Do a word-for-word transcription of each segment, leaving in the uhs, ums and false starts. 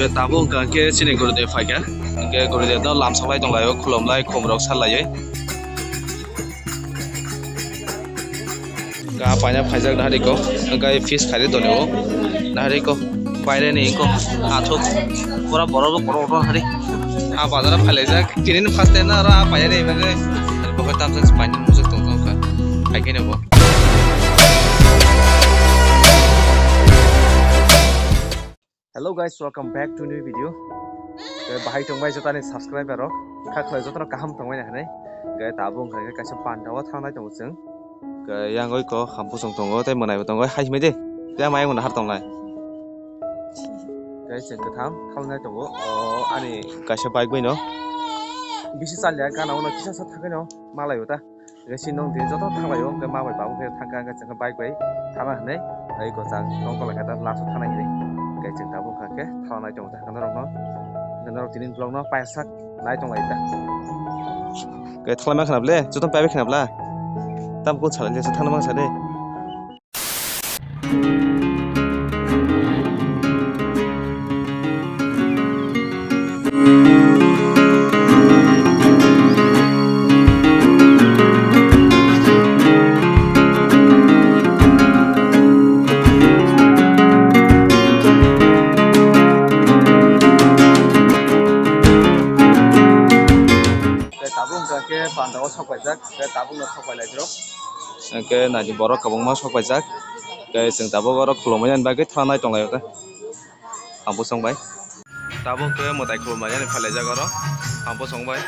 Tabuk hwnkha khe chini Gurudev phaikha. Hwnkhe Gurudev no lamsok lai tong lai o, khulum lai, khum rok sal lai. Ga paina phaijak na hari ko, hwnkhe fish khairi toni o, na hari ko, pairani ko, athuk, pura borok bo borok rok hari. A bazar o phailaijak, tini ni first time na aro a pairani bagwi, bo tamsa paina mujak tong tong kha, hai khe no bo. Hello guys, welcome back to new video. Khe bahai tongbai jotani subscriber rok, kha khlai jotono kaham tongbai na hinwi. Khe tabuk hwnkha khe kaisa panda o thangnai tongo chwng. Khe yang oi ko hampusong tongo tei mwnai bo tongo, hai simi de. Tei mayung no har tongnai. Khe chwng kwtham thangnai tongo. O ani kaisa bike bai no. Bisi chalya gana ulo kisa sa thangwi no malai uta. Hingke si nong din joto thanglai o, hingke ma bai babu khe thangkha, hingke chwng khe bike bai thana hinwi, ai gojak nong tola khe ta last o thana hinwi. Hingke chwng tabuk hingka khe thanglai tongo ta hingke norok no, hingke norok tini vlog no paisa nai tong lai ta. Hingke thanglai ma khna ble, joto pai bai khna bla. Tam kun salai le thangna mang sa de. Tabuk hingka khe panda o sok paijak, tabuk no sok pai lai rok. Hingke naidi borok kwbangma sok paijak. Hingke chwng tabuk oro khulumani bagwi thanai tonglaio ta. Hampusong bai. Tabuk hingke mwtai khulumlainani phailaijak oro. Hampusong bai.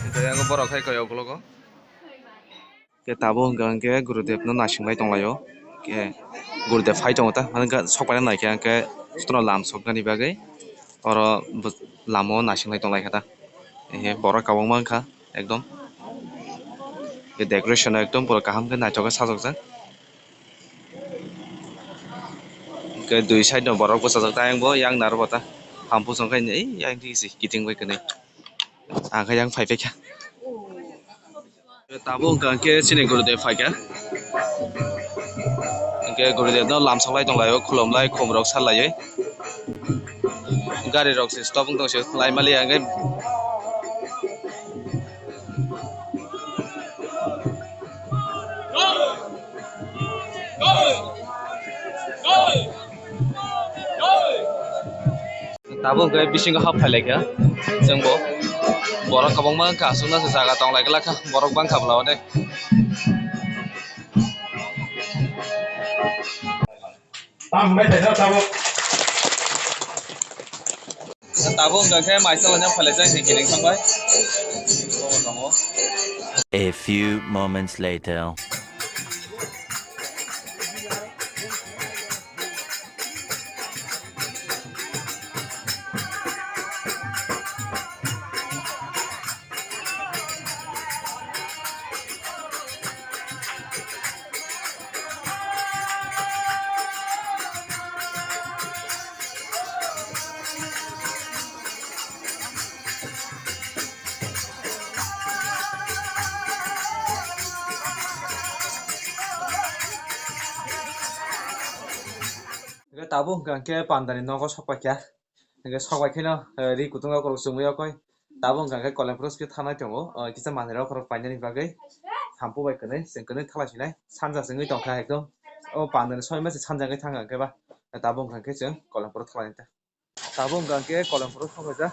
Hingke ang borok hai koi ukologo. Hingke tabuk hingka hingke Gurudev no naising lai tonglaio. Hingke Gurudev hai tongo ta. Hingke sok paina naikhe hingke jotono lam soknani bagwi oro lama o naising lai tonglaikha ta. Ehe borok kwbangma wngkha ekdom. Decoration ekdom pura kaham khe naithok khe sajokjak. Hwnkhe dui side no borok bwchajak ta, ayang bo yang naro bo ta. Hampusong khe ei yang tisi kiting bai kwnwi. Ang khe yang phai phaikha. Tabuk hwnkha khe chini Gurudev phaikha. Hwnkhe Gurudev no lamsok lai tong lai o, khulum lai, khum rok sal laiwi. Gari rok se stop wng tong se, lai mali ya hwnkhe. Tabuk hwnkhe bisingo hap phai laikha, chwngbo borok kwbangma wngkha, aswkno se jaga tong lai glak kha, borok bangkha bwla ode. Tamo bai thaisa tabuk. Tabuk hwnkha khe maisa laina phailaijak ni kiring thangbai. Bobo tongo. A few moments later. Hwnkhe tabuk hwnkha hwnkhe pandani nogo sokpaikha. Hwnkhe sokpai kheno, eh, ri kutung rok chumui okoi. Tabuk hwnkha khe Kolemphuru se thanai tongo, eh, kisa manwi rok rok painani bagwi. Thampu bai kwnwi, chwng kwnwi thalai sinai. Sanja se wngwi tongkha ekdom. O pandani soi masa sanja wngwi thangkha hwnkhe ba. Tabuk hwnkha khe chwng Kolemphuru thalai ta. Tabuk hwnkha khe Kolemphuru sokpaijak.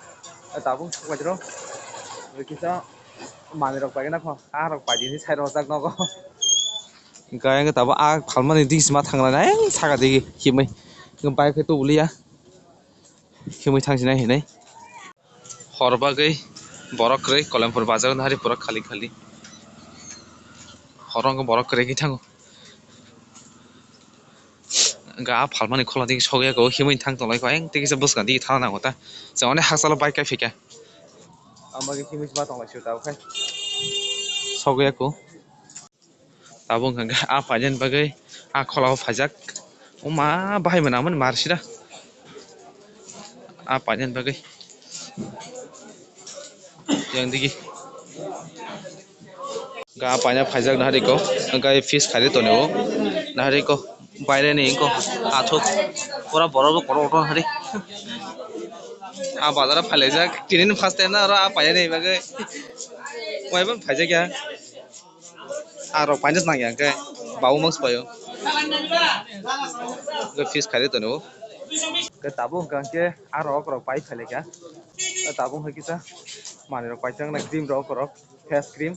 Tabuk sokpaijak rok. Kisa manwi rok paigwna kho. Ah rok paidi hinwi sai rojak nogo. Hwnkha khe tabuk ah phalmani digi sima thanglaina, eh, saka digi himwi. Bike khe tubuliya. Himwi thangsinai hinwi. Hor bagwi borok kwrwi Kolemphuru bazar nahari pura khali khali. Horo wngkha borok kwrwi khe thango. Ga phalmani khola digi sogwi eko himwi thang tonglaikho, ayang tei kisa bwskang digi thana nango ta. Chwng ani hakchalo bike kai phika. Amo khe himwi ma tonglaisio tabuk khai. Sogwi eko. Tabuk hwnkha khe ah painani bagwi ah khola o phaijak. O ma bahai mwnamani mar sida. Ah painani bagwi. Yang digi. Ga paina phaijak nahari ko. Hwnkha fish khairi tonio. Nahari ko. Baire ni ingko athuk pura borok bo kotor kotor hari. A bazar o phailaijak tini ni first time na aro a painani bagwi. Waibo phaijakya. Aro paina nangya hwnkhe babu mangsa paio. Hwnkhe fees khaidi tongo. Hwnkhe tabuk hwnkha hwnkhe aro okorok pai phailaikha. Tabuk hwnkhe kisa manwirok paithangna cream rok okorok face cream.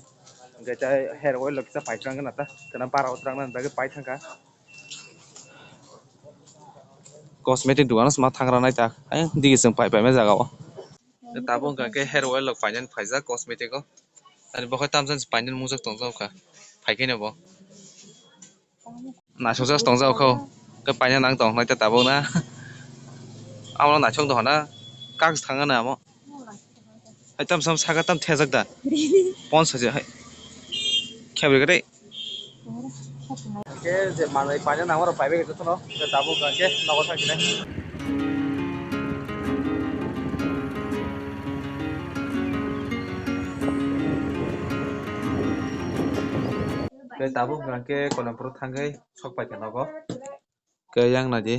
Hwnkhe tei hair oil rok kisa paithangna ta. Kana bara o twrangna bagwi paithangkha. Cosmetic dogano sma thangra naita. Ayang digi chwng pai paima jaga o. Tabuk hwnkha khe hair oil rok painani phaijak cosmetic o. Ani bo khe tamsa painani mujak tongjak kha. Phaikheno bo. Naisokjak tongjak kha. Khe paina nang tong naita tabuk na. Amo naisok dohona. Kak thangana amo. Hai tam sam saka tam thejak da. Pon saja hai. Khe bai gade. Ke je manai paina nangmaro pai bai gade tono. Ke tabuk ke nogo thang kine. Ke tabuk ke kono pro thangkai sok pai ke nogo. Ke yang naidi,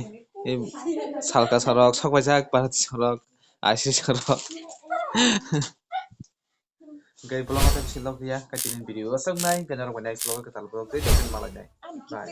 salka sorok, sok paijak, parati sorok, aisi sorok. Hwnkhe vlog o tei bisingo ya, kaitini video o sok nai, hwnkhe norok bai next vlog o kwtal vlog tei tongphini malai nai. Bye.